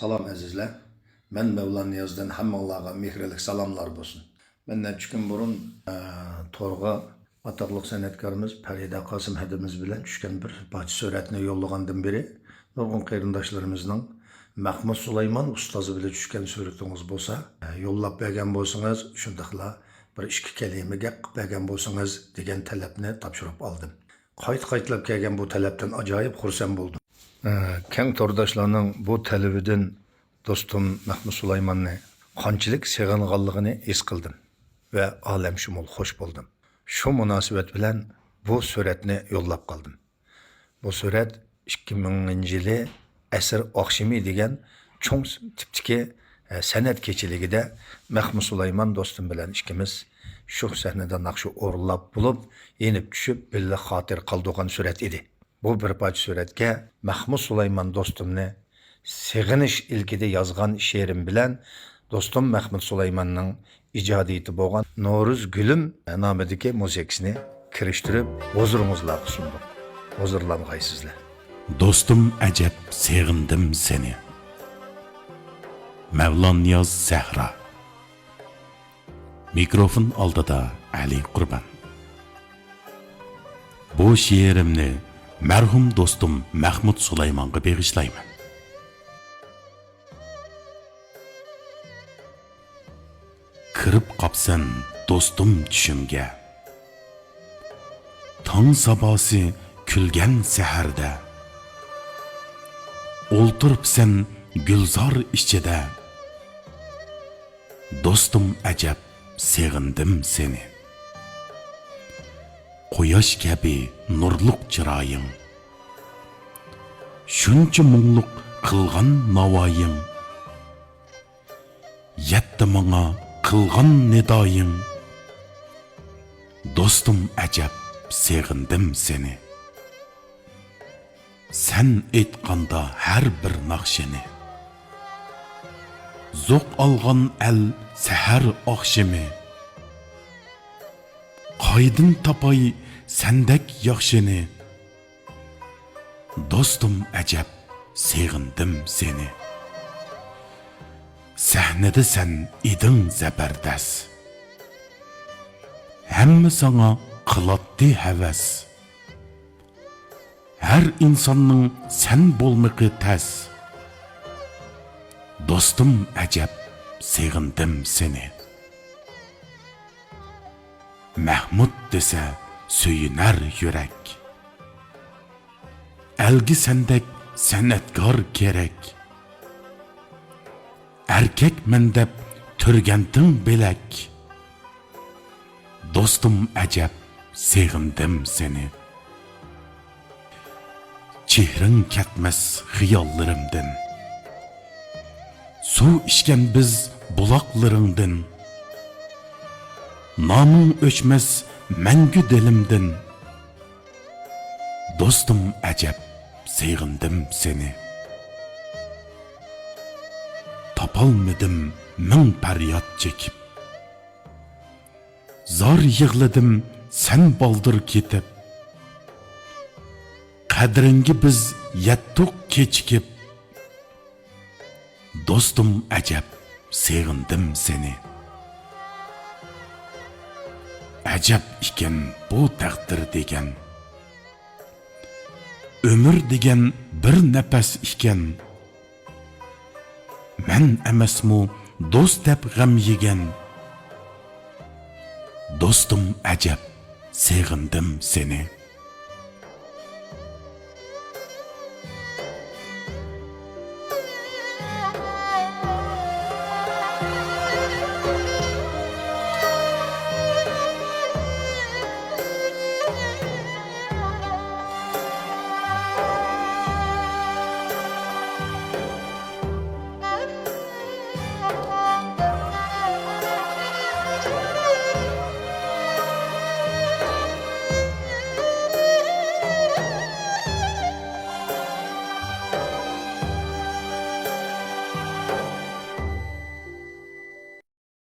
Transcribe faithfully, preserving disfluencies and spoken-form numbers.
سالام ئەزىزلەر، مەن مەۋلان نىيازدىن ھەممىڭلارغا مېھرىلىك سالاملار بولسۇن. مەن نەچچە كۈن بۇرۇن، ئە، تورغا ئاتاقلىق سەنئەتكارىمىز پەرىدە قاسىم ھەدىمىز بىلەن چۈشكەن بىر پارچە سۈرەتنى يوللىغاندىن بېرى نۇرغۇن قېرىنداشلىرىمىزنىڭ مەخمۇت سۇلايمان ئۇستازى بىلەن چۈشكەن سۈرىتىڭىز بولسا، ئە، يوللاپ بەرگەن بولسىڭىز، شۇنداقلا بىر ئىككى كەلىمە گەپ قىلىپ بەرگەن بولسىڭىز دېگەن تەلەپنى تاپشۇرۇپ ئالدىم. قايتا-قايتىلاپ كەلگەن بۇ تەلەپتىن ئاجايىپ خۇرسەن بولدۇم. ئە، كەڭ تورداشلارنىڭ بۇ تەلىپىدىن دوستۇم مەخمۇت سۇلايماننى قانچىلىك سېغىنغانلىقىنى ھېس قىلدىم ۋە ئالەمشۇمۇل خوش بولدۇم. شۇ مۇناسىۋەت بىلەن بۇ سۈرەتنى يوللاپ قالدىم. بۇ سۈرەت ئىككى مىڭىنچى يىلى ئەسىر ئاخشىمى دېگەن چوڭ تىپتىكى، ئە، سەنئەت كېچىلىكىدە مەخمۇت سۇلايمان دوستۇم بىلەن ئىككىمىز شۇ سەھنىدە ناخشا ئورۇنلاپ بولۇپ، يېنىپ چۈشۈپ، بىللە خاتىرە قالدۇرغان سۈرەت ئىدى. بۇ بىر پارچە سۈرەتكە مەخمۇت سۇلايمان دوستۇمنى سېغىنىش ئىلكىدە يازغان شېئىرىم بىلەن دوستۇم مەخمۇت سۇلايماننىڭ ئىجادىيىتى بولغان نورۇز گۈلۈم نامىدىكى مۇزىكىسىنى كىرىشتۈرۈپ، ھۇزۇرىڭىزلارغا سۇندۇق. ھۇزۇرلانغايسىزلەر. دوستۇم ئەجەب سېغىندىم سېنى. مەۋلان نىياز سەھرا. مىكروفون ئالدىدا ئەلى قۇربان. بۇ شېئىرىمنى مەرھۇم دوستۇم مەخمۇت سۇلايمانغا بېغىشلايمەن. كىرىپ قاپسەن دوستۇم چۈشۈمگە. تاڭ ساباسى كۈلگەن سەھەردە، ئولتۇرۇپسەن گۈلزار ئىچىدە. دوستۇم ئەجەب سېغىندىم سېنى. قۇياش كەبى نۇرلۇق چىرايىڭ، شۇنچە مۇڭلۇق قىلغان ناۋايىڭ، يەتتى ماڭا قىلغان نىدايىڭ. دوستۇم ئەجەب سېغىندىم سېنى. سەن ئېيتقاندا ھەر بىر ناخشىنى، زوق ئالغان ئەل سەھەر ئاخشىمى. قايدىن تاپاي سەندەك ياخشىنى؟ دوستۇم ئەجەب سېغىندىم سېنى. سەھنىدە سەن ئىدىڭ زەبەردەس، ھەممە ساڭا قىلاتتى ھەۋەس. ھەر ئىنساننىڭ سەن بولمىقى تەس. دوستۇم ئەجەب سېغىندىم سېنى. مەھمۇت دېسە سۆيۈنەر يۈرەك. ئەلگە سەندەك سەنئەتكار كېرەك. ئەركەكمەن دەپ تۈرگەنتىڭ بىلەك. دوستۇم ئەجەب سېغىندىم سېنى. چېھرىڭ كەتمەس خىياللىرىمدىن. سۇ ئىچكەن بىز بۇلاقلىرىڭدىن. نامىڭ ئۆچمەس مەڭگۈ دىلىمدىن. دوستۇم ئەجەب سېغىندىم سېنى. تاپالمىدىم مىڭ پەرياد چېكىپ. زار يىغلىدىم سەن بالدۇر كېتىپ. قەدرىڭگە بىز يەتتۇق كېچىكىپ. دوستۇم ئەجەب سېغىندىم سېنى. ئەجەب ئىكەن بۇ تەقدىر دېگەن. ئۆمۈر دېگەن بىر نەپەس ئىكەن. مەن ئەمەسمۇ دوست دەپ غەم يېگەن؟ دوستۇم ئەجەب سېغىندىم سېنى.